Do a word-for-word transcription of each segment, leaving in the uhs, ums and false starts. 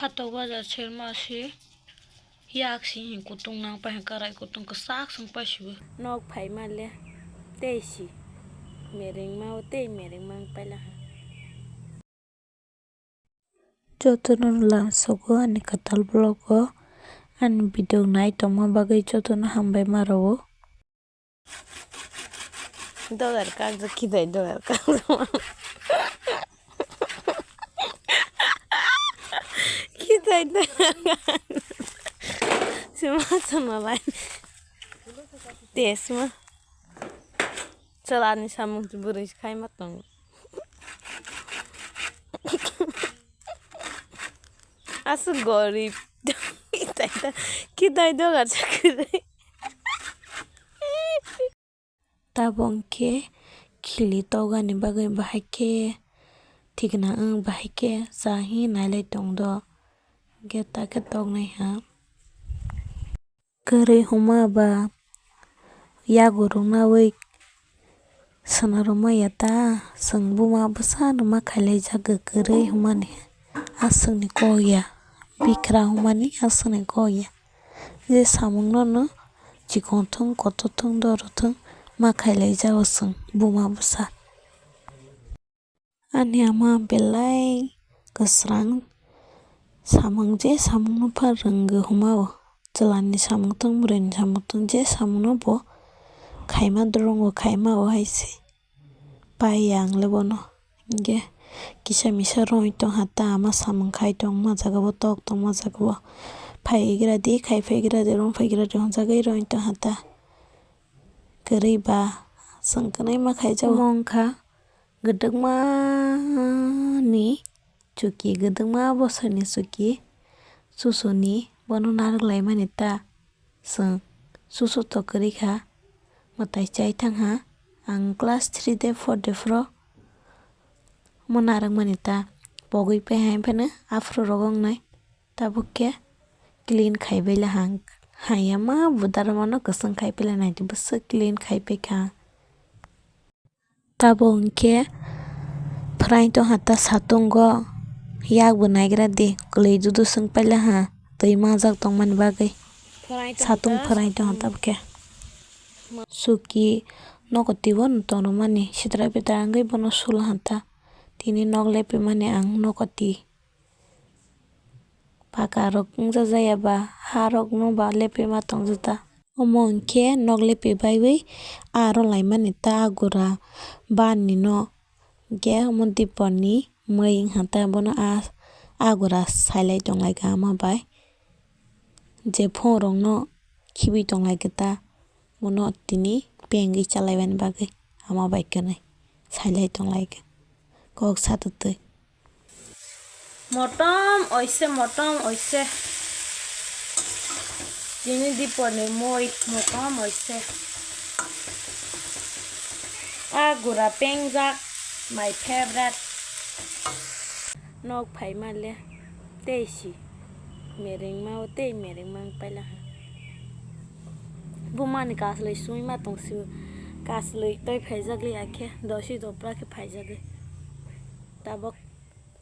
Khatok bajar serma se yak si hin kutung nang pai karai kutung kwchak sung pai sibo. Nok phai ma le tei si mereng ma o tei mereng ma wng pai la ha. Jotono lamsogo ani kwtal vlog o ani video nai tongma bagwi jotono hambai ma rwo. Dogar kakjak khitai dogar kakjak. Khitai dogar kakjak. Sima sima bai. Tesma. Chalani samung bwrwi khaima tongo. Aswk gorib. Khitai dogar chakri. Tabok khe khili togani bagwi bahai khe thikna wng, bahai khe cha hi nailai tong do, hwnkhe ta khe toknai ha. Kwrwi hwnma ba yago rwngnaui swnam rwma ya ta, chwng buma bwsa no ma khailai jago kwrwi hwnmani aswkni kok ya, bikra hwnmani aswkni kok ya. Je samungno no chikon thung, kotor thung, doro thung ma khailai jago chwng buma bwsa. Ani ama belai kwsrang, samung je samungno pha rwngwi hwnma o, chwlani samung thung, bwrwini samung thung, je samungno bo khaima dwrongo khaima o hai se. Pai ya ang le bono. Hingke kisa misa roi tong ha ta, ama samung khai tong ma jaga bo, tok tong ma jaga bo. Phai gra di, khai phai gra di, rong phai gra di, hon jaga roi tong ha ta. Kwrwi ba, chwng kwnwi ma khai jago. Omo wngkha gwdwkma ni chuki, gwdwkma bosor ni chuki, chuchuni bono narwk lai mani ta. Chwng chuchu to kwrwi kha, mwtai chai thang ha. Ang class three de, four de phuru omo narwk mani ta pogwi pai hai phano aphuru rok wngnai. Tabuk khe clean khai bai la hang, haya ma budar mano kwchwng khai pai la nai di, bwswk clean khai pai kha. Tabuk hwnkhe phwrai tongha ta satungo, yak bo naigra di, kwlwi judu swng paila ha, twi manjak tongmani bagwi. Phwrai tongha satung ta, phwrai tongha satung. Tabuk khe. Suki nogo twibo no tongrwmani, sitra pitra wngwi bono sula ha ta. Tini nok lepimani ang nogo twi. Paka rok wngja jaya ba, ha rok no ba lepima tongja ta. Omo hwnkhe nok lepi baiwi aro laimani ta agura bani no. Hwnkhe omo dipor ni mwrwi wngkha ta, bono a agura sailai tonglaikha ama bai. Je phone rok no khibi tonglaikha ta. Bono tini pengwi chalaibani bagwi ama bai kwnwi sailai tonglaikha kok satwtwi. Motom oise, motom oise. Tini dipor ni mui motom oise. A gura pengjak, my favorite. Nok phaima le tei si merengma o tei merengma wng paila ha. Buma ni kaslwi sumi ma tong si, kaslwi tei phaijak li ya khe dosi dopra khe phaijak li. Tabok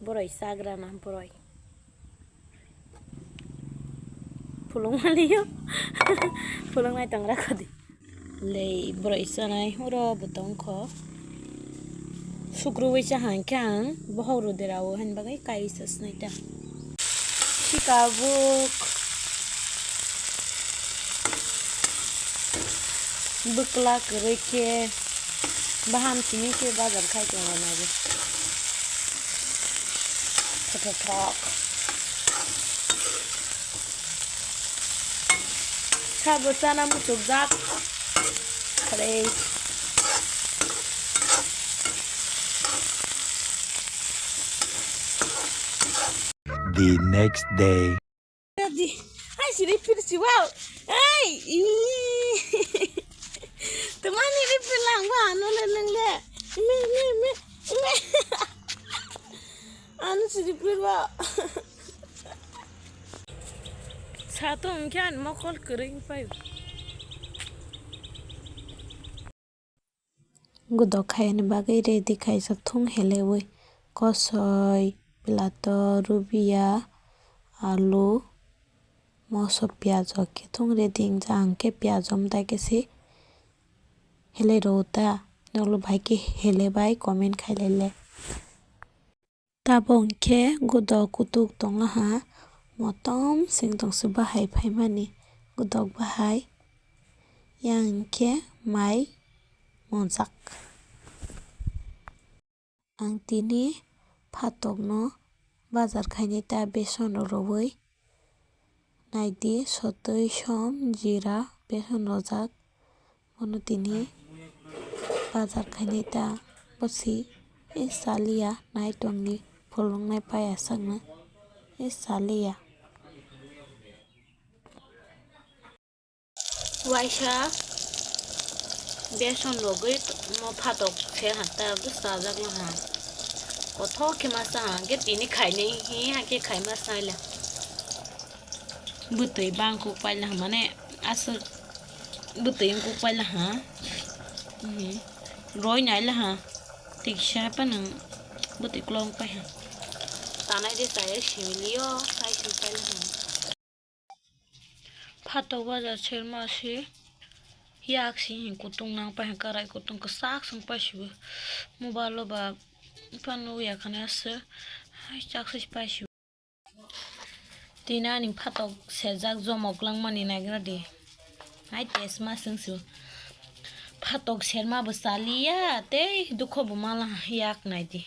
boroi chagra na boroi. Phulung maliyo. Phulung nai tong rakho di. Lei boroi chanai huro bo tongkho. Sukruwi cha hangkhe ang bohok rwde rao hani bagwi kai sa snai ta. Sikabuk bwkla kwrwi khe baham simi khe bazar khai tongna nai. Thothok. Sabo chana muchukjak. Kharwi. The next day. Di, ai, si refill si, wow. Ai, ih. Tumani refill lang, wa, no le, nang le. Me, me, me, me. Ano si refill, wa. Satung khe ani mokol kwrwi pai. Godok khaiyani bagwi ready khaijak thung heleui kosoi, plato, rubia, alu, moso, piyaj o khe thung ready wngjak. Ang khe piyaj o mwtai khe se hele rw ta. Noklo bahai khe hele bai comment khai lai le. Tabok hwnkhe godok kutuk tonglaha, motom sing tong se bahai phaimani godok bahai. Yang hwnkhe mai monjak. Ang tini phatokno bazar khainai ta beson rw rwui. Naidi sotwi som jira beson rojak. Bono tini bazar khainai ta bosi e saliya nai tongdi pholongnai paya sakno e saliya. Waisa beson rogwi mo phatok se ha ta bwsajak no ha. Kothok khe ma sa ha, hwnkhe tini khainai hi ha khe khai ma sa le. Bwtwi bang kuk paila ha, mane aswk bwtwi wng kuk paila ha. Mhm. Roi naila ha. Tiksa pa nang bwtwi klong pai ha. Tanai de chaya simili o, kai sim paila ha. Phatok bazar serma se yak si hin kutung nang pai ha, karai kutung kwchak song pai sibo. Mobile o ba phano ya khana se hai chak se pai sibo. Tini ani phatok serjak jomok langmani nagra di. Hai test ma sung su. Phatok serma bo chaliya tei dukho bo mala yak nai di.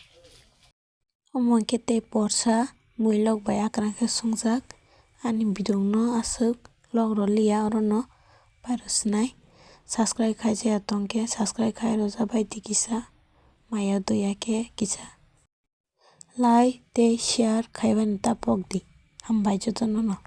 Omo hwnkhe tei porsa bwilok bai akrang khe swngjak. Ani bidung no aswk lok rw liya, oro no pairo swnai. Subscribe khai jaya tong khe subscribe khai rwja bai di kisa. Maya doya khe kisa. Like tei share khaibani ta pok di. Hambai jotono no.